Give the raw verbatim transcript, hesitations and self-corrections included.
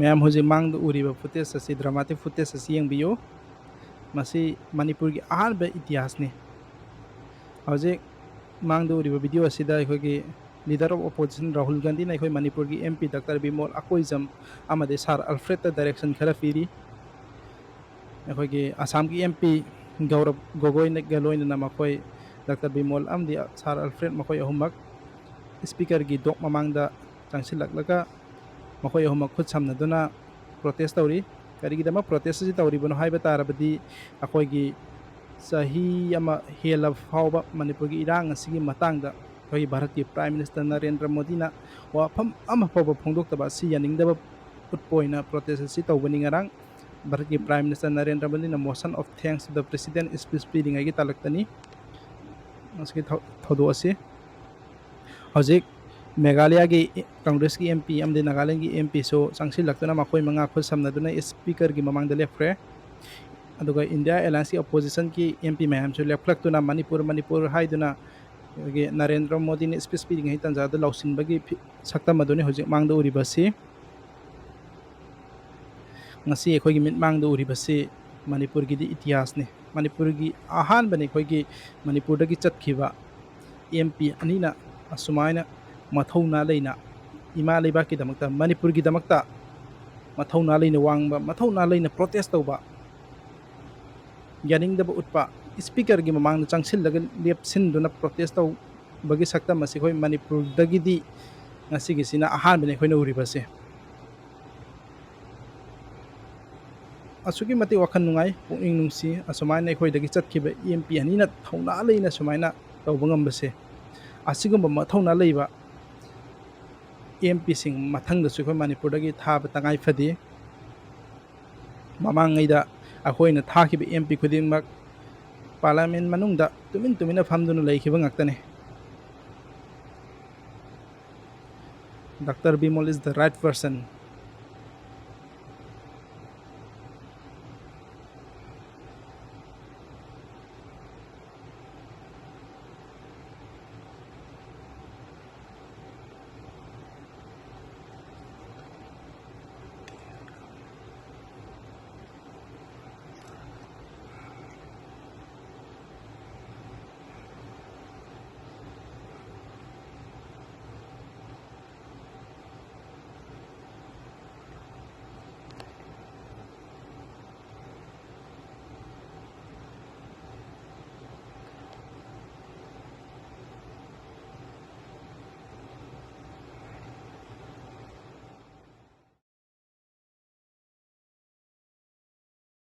ꯃꯌꯥꯝ ꯍꯧꯖꯤꯛ ꯃꯥꯡꯗ ꯎꯔꯤꯕ footage ꯑꯁꯤ, dramatic footage ꯑꯁꯤ ꯌꯦꯡꯕꯤꯌꯨ꯫ ꯃꯁꯤ ꯃꯅꯤꯄꯨꯔꯒꯤ ꯑꯍꯥꯟꯕ ꯏꯇꯤꯍꯥꯁꯅꯤ꯫ ꯍꯧꯖꯤꯛ ꯃꯥꯡꯗ ꯎꯔꯤꯕ video ꯑꯁꯤꯗ ꯑꯩꯈꯣꯏꯒꯤ leader of opposition ꯔꯥꯍꯨꯜ ꯒꯥꯟꯙꯤꯅ ꯑꯩꯈꯣꯏ ꯃꯅꯤꯄꯨꯔꯒꯤ MP ꯗꯥꯛꯇꯔ ꯕꯤꯃꯣꯜ ꯑꯀꯣꯏꯖꯝ ꯑꯃꯗꯤ ꯁꯥꯔ ꯑꯜꯐ꯭ꯔꯦꯗꯇ direction ꯈꯔ ꯄꯤꯔꯤ꯫ ꯑꯩꯈꯣꯏꯒꯤ ꯑꯁꯥꯝꯒꯤ MP ꯒꯧꯔꯕ ꯒꯣꯒꯣꯏꯅꯒ ꯂꯣꯏꯅꯅ ꯃꯈꯣꯏ ꯗꯥꯛꯇꯔ ꯕꯤꯃꯣꯜ ꯑꯃꯗꯤ ꯁꯥꯔ ꯑꯜꯐ꯭ꯔꯦꯗ ꯃꯈꯣꯏ ꯑꯍꯨꯝꯃꯛ speakerꯒꯤ ꯗꯣꯛ ꯃꯃꯥꯡꯗ ꯆꯪꯁꯤꯜꯂꯛꯂꯒ ꯃꯈꯣꯏ ꯑꯍꯨꯝꯃꯛ ꯈꯨꯠ ꯁꯝꯅꯗꯨꯅ protest ꯇꯧꯔꯤ꯫ ꯀꯔꯤꯒꯤꯗꯃꯛ protest ꯑꯁꯤ ꯇꯧꯔꯤꯕꯅꯣ ꯍꯥꯏꯕ ꯇꯥꯔꯕꯗꯤ, ꯑꯩꯈꯣꯏꯒꯤ ꯆꯍꯤ ꯑꯃ ꯍꯦꯜꯂꯕ ꯐꯥꯎꯕ ꯃꯅꯤꯄꯨꯔꯒꯤ ꯏꯔꯥꯡ ꯑꯁꯤꯒꯤ ꯃꯇꯥꯡꯗ ꯑꯩꯈꯣꯏꯒꯤ ꯚꯥꯔꯠꯀꯤ Prime Minister ꯅꯔꯦꯟꯗ꯭ꯔ ꯃꯣꯗꯤꯅ ꯋꯥꯐꯝ ꯑꯃ ꯐꯥꯎꯕ ꯐꯣꯡꯗꯣꯛꯇꯕ ꯑꯁꯤ ꯌꯥꯅꯤꯡꯗꯕ ꯎꯠꯄ ꯑꯣꯏꯅ protest ꯑꯁꯤ ꯇꯧꯕꯅꯤ꯫ ꯉꯔꯥꯡ ꯚꯥꯔꯠꯀꯤ Prime Minister ꯅꯔꯦꯟꯗ꯭ꯔ ꯃꯣꯗꯤꯅ motion of thanks to the President speech ꯄꯤꯔꯤꯉꯩꯒꯤ ꯇꯥꯂꯛꯇꯅꯤ ꯉꯁꯤꯒꯤ ꯊꯧ-, ꯊꯧꯗꯣꯛ ꯑꯁꯤ꯫ ꯍꯧꯖꯤꯛ ꯃꯦꯘꯥꯂꯌꯥꯒꯤ ꯀꯪꯒ꯭ꯔꯦꯁꯀꯤ MP ꯑꯃꯗꯤ ꯅꯥꯒꯥꯂꯦꯟꯒꯤ MPꯁꯨ ꯆꯪꯁꯤꯜꯂꯛꯇꯨꯅ ꯃꯈꯣꯏ ꯃꯉꯥ ꯈꯨꯠ ꯁꯝꯅꯗꯨꯅ speakerꯒꯤ ꯃꯃꯥꯡꯗ ꯂꯦꯞꯈ꯭ꯔꯦ꯫ ꯑꯗꯨꯒ India Allianceꯀꯤ oppositionꯒꯤ MP ꯃꯌꯥꯝꯁꯨ ꯂꯦꯞꯈꯠꯂꯛꯇꯨꯅ ꯃꯅꯤꯄꯨꯔ, ꯃꯅꯤꯄꯨꯔ ꯍꯥꯏꯗꯨꯅ ꯑꯩꯈꯣꯏꯒꯤ ꯅꯔꯦꯟꯗ꯭ꯔ ꯃꯣꯗꯤꯅ speech ꯄꯤꯔꯤꯉꯩ ꯇꯥꯟꯖꯥꯗ ꯂꯥꯎꯁꯤꯟꯕꯒꯤ ꯐꯤ-, ꯁꯛꯇꯝ ꯑꯗꯨꯅꯤ ꯍꯧꯖꯤꯛ ꯃꯥꯡꯗ ꯎꯔꯤꯕꯁꯤ꯫ ꯉꯁꯤ ꯑꯩꯈꯣꯏꯒꯤ ꯃꯤꯠꯃꯥꯡꯗ ꯎꯔꯤꯕꯁꯤ ꯃꯅꯤꯄꯨꯔꯒꯤꯗꯤ ꯏꯇꯤꯍꯥꯁꯅꯤ꯫ ꯃꯅꯤꯄꯨꯔꯒꯤ ꯑꯍꯥꯟꯕꯅꯤ ꯑꯩꯈꯣꯏꯒꯤ ꯃꯅꯤꯄꯨꯔꯗꯒꯤ ꯆꯠꯈꯤꯕ MP ꯑꯅꯤꯅ ꯑꯁꯨꯃꯥꯏꯅ ꯃꯊꯧꯅꯥ ꯂꯩꯅ ꯏꯃꯥ ꯂꯩꯕꯥꯛꯀꯤꯗꯃꯛꯇ, ꯃꯅꯤꯄꯨꯔꯒꯤꯗꯃꯛꯇ ꯃꯊꯧꯅꯥ ꯂꯩꯅ ꯋꯥꯡꯕ, ꯃꯊꯧꯅꯥ ꯂꯩꯅ protest ꯇꯧꯕ, ꯌꯥꯅꯤꯡꯗꯕ ꯎꯠꯄ, speakerꯒꯤ ꯃꯃꯥꯡꯗ ꯆꯪꯁꯤꯜꯂꯒ ꯂꯦꯞꯁꯤꯟꯗꯨꯅ protest ꯇꯧꯕꯒꯤ ꯁꯛꯇꯝ ꯑꯁꯤ ꯑꯩꯈꯣꯏ ꯃꯅꯤꯄꯨꯔꯗꯒꯤꯗꯤ ꯉꯁꯤꯒꯤꯁꯤꯅ ꯑꯍꯥꯟꯕꯅꯤ ꯑꯩꯈꯣꯏꯅ ꯎꯔꯤꯕꯁꯦ꯫ ꯑꯁꯨꯛꯀꯤ ꯃꯇꯤꯛ ꯋꯥꯈꯜ ꯅꯨꯡꯉꯥꯏ, ꯄꯨꯛꯅꯤꯡ ꯅꯨꯡꯁꯤ꯫ ꯑꯁꯨꯃꯥꯏꯅ ꯑꯩꯈꯣꯏꯗꯒꯤ ꯆꯠꯈꯤꯕ MP ꯑꯅꯤꯅ ꯊꯧꯅꯥ ꯂꯩꯅ ꯁꯨꯃꯥꯏꯅ ꯇꯧꯕ ꯉꯝꯕꯁꯦ, ꯑꯁꯤꯒꯨꯝꯕ ꯃꯊꯧꯅꯥ ꯂꯩꯕ MPꯁꯤꯡ ꯃꯊꯪꯗꯁꯨ ꯑꯩꯈꯣꯏ ꯃꯅꯤꯄꯨꯔꯗꯒꯤ ꯊꯥꯕ ꯇꯉꯥꯏ ꯐꯗꯦ꯫ ꯃꯃꯥꯡꯉꯩꯗ ꯑꯩꯈꯣꯏꯅ ꯊꯥꯈꯤꯕ MP ꯈꯨꯗꯤꯡꯃꯛ Parliament ꯃꯅꯨꯡꯗ ꯇꯨꯃꯤꯟ ꯇꯨꯃꯤꯟꯅ ꯐꯝꯗꯨꯅ ꯂꯩꯈꯤꯕ ꯉꯥꯛꯇꯅꯤ꯫ Doctor Bimol is the right person.